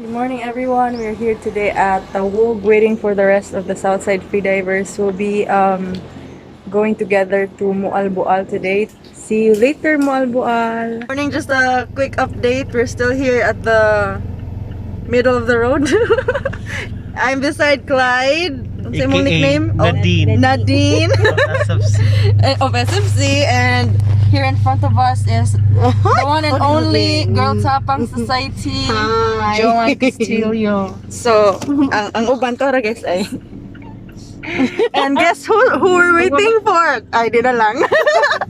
Good morning, everyone. We're here today at Tawog, waiting for the rest of the Southside Freedivers who will be going together to Moalboal today. See you later, Moalboal. Morning, just a quick update. We're still here at the middle of the road. I'm beside Clyde. What's your AKA nickname? Oh, Nadine. Nadine SFC. of SFC, and here in front of us is the one and only Girl Tapang Society, Joanne Castillo. So, ang uban to ra, guys, ay. And guess who we're waiting for? Ay, di na lang.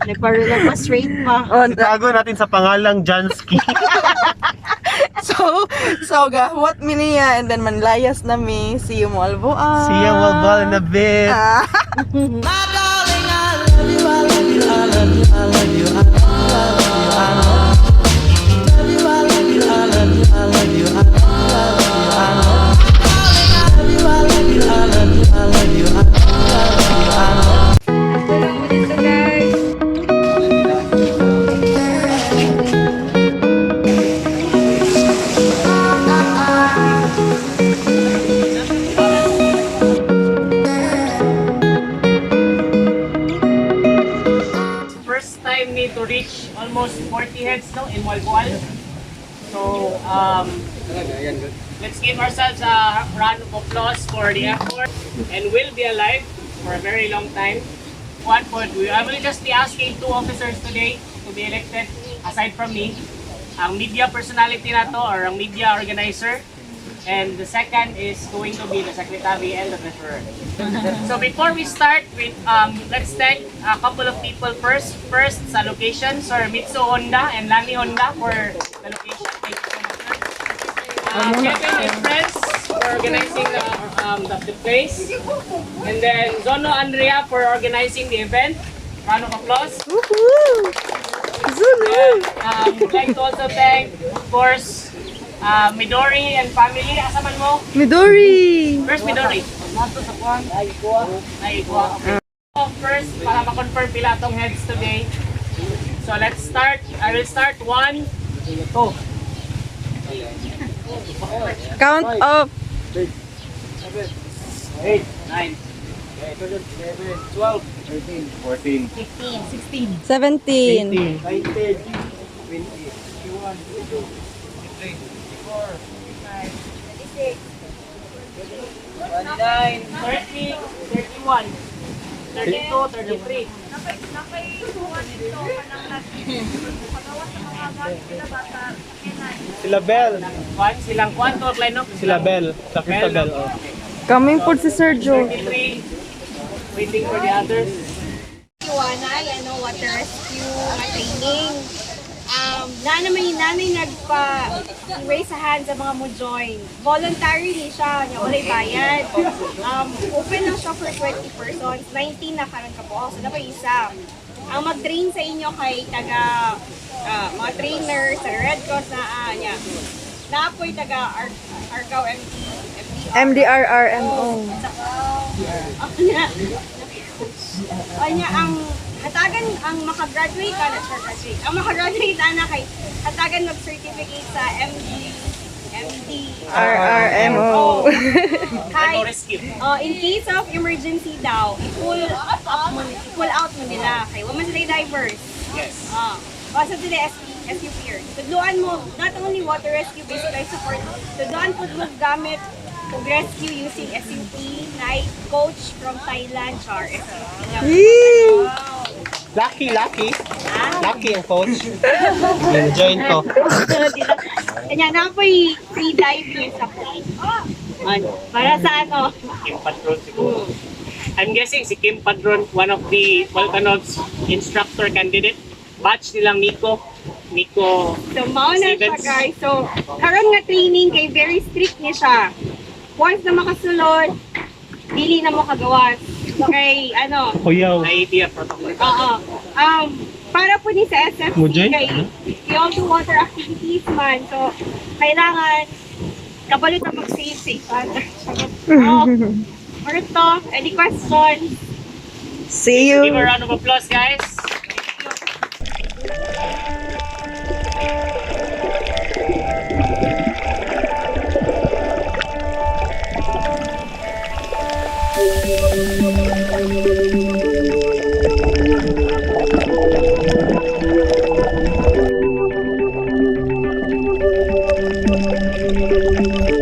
Nagpa-straight pa. Oh, Itago natin sa pangalang Jansky. So gahwat mi niya and then manlayas na mi. See you, Moalboal. See you, Moalboal, in a bit. Ah. First time me to reach almost 40 heads, no, in Moalboal. So let's give ourselves a round of applause for the effort, and we'll be alive for a very long time. One point, I will just be asking two officers today to be elected aside from me. Ang media personality na to or ang media organizer. And the second is going to be the secretary and the treasurer. So before we start with, let's thank a couple of people first. First, sa location, Sir Mitsu Honda and Lani Honda for the location. Thank you so much, sir. Kevin and friends for organizing the place. And then Zono Andrea for organizing the event. Round of applause. Woohoo! Zulu! And we'd like to also thank, of course, Midori and family. Asa man mo? Midori! Where's Midori? Ay, kuha. Okay. So, first, para ma-confirm pila tong heads today. So, let's start. I will start one, two. Count up! 9, 17. 30, 31, 32, 33. Sila Bell. Kwan, silang kwan to, no? Sila Bell. Sa Bell. Oh. Coming po si Sergio. 33. Waiting for the others. Iwanay, ano, water rescue nga training. Na naman yung nanay nagpa raise a hand sa mga mo join. Voluntarily siya, niya walay bayad. Open lang siya for 20 persons. 19 na karon ka po. So dapat isa. Ang mag-train sa inyo kay taga mga trainer sa Red Cross na niya. Naapoy taga Argao MD, MDR. MDRRMO. Anya, anya ang hatagan ang makagraduate ka na siya graduate. Ang makagraduate ana kay hatagan mag-certificate sa MD MD RRMO. Kay Ano rescue? Oh, in case of emergency daw, i-pull up mo, i-pull out mo nila kay wa man sila divers. Yes. Ah, basta sila SP, SUPer. Tudluan mo not only water rescue, basic life support, tudluan pud mo gamit og rescue using SUP na coach from Thailand, char SUP nga. Yee! Lucky, lucky. Lucky ang coach. Join ko. Kanya na po'y free diving sa pool. Ano, para sa ano? Kim Padron siguro. I'm guessing si Kim Padron, one of the Volcanov's instructor candidate. Batch nilang Nico. Nico So, mao na siya, Stevens. guys. So, karon nga training kay very strict ni siya. Once na makasulod, dili na mo kagawas. So, kay ano, Kuyaw. IATF protocol. Oo. Para po ni sa SFC, Mo, Jay? kay we all do water activities man. So, kailangan kabalo na mag-save sa each other. Oh, to, any questions? See Give you! a round of applause, guys. Bye.